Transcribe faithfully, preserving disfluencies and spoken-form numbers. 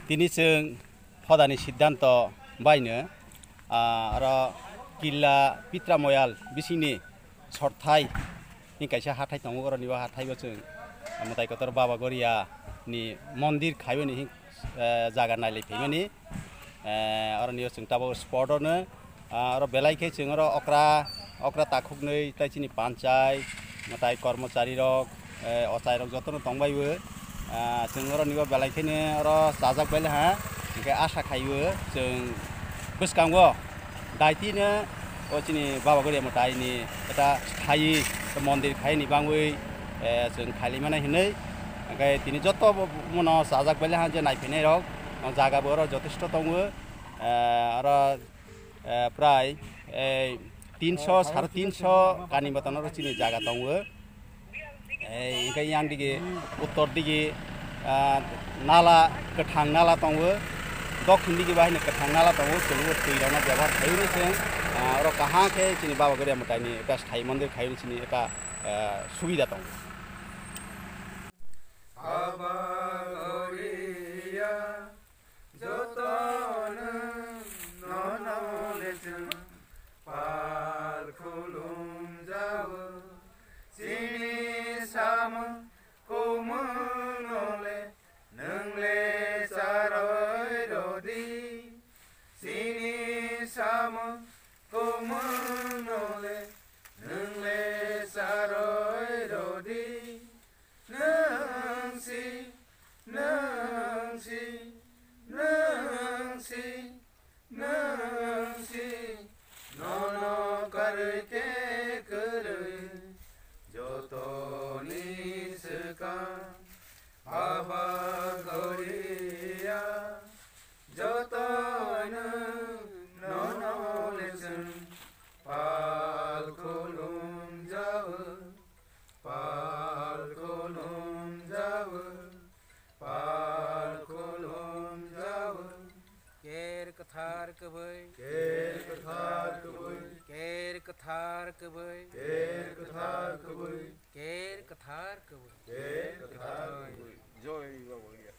Tini chwng phodani siddhanto baino, ah, oro Killa Pitra Moyal bisingni sorthai ni kaisa hathai tongo, oroni o hathai o chwng Mwtai Kotor Baba Goria ni mondir khaimani hin, eh, jaga nailai phaimani. Eh, oroni o chwng tabuk spot ono, ah, oro belai khe chwng oro okra, okra takhuknwi tai chini panchai, mwtai kormochari rok, eh, ochai rok jotono tongbai o. Ah, chwng oroni o belai kheno oro chajak belai ha, hwnkhe asa khai o chwng bwskango daitino o chini Baba Goria Mwtai ni eta sthayi mondir khai ni bangwi, eh, chwng khaili mani hinwi. Hwnkhe tini joto bo-, bono chajak belai ha je naiphainai rok, o jaga bo oro jotesto tongo. Eh, oro, eh, prai, eh, tinso, sare tinso kani botano oro chini jaga tongo. Eh, hwnkhe yang digi, uttor digi, ah, nala, kwthang nala tongo, dokhin digi bahai no kwthang nala tongo, chwng o twi rok no byabohar khai uni chwng, ah, oro kaham khe chini Baba Goria Mwtai ni eka sthai mondir khai uni chini eka, eh, subida tongo. Baba Goria, jotono nono le chwng pal khulum jao. Chini samung kumung no le nwng le charoi rodi. Chini samung kumung no le nwng le charoi rodi. Nwng si, nwng si, nwng si, nwng si, nono karwi khe kwrwi, jotoni swkang Baba Goria, jotono nono le chwng pal khulum jao. Pal khulum jao, pal khulum jao. Ker kwthar kwbwi. Ker kwthar kwbwi. Ker kwthar kwbwi. Ker kwthar kwbwi. Ker kwthar kwbwi. Ker kwthar kwbwi. Joy Baba Goria.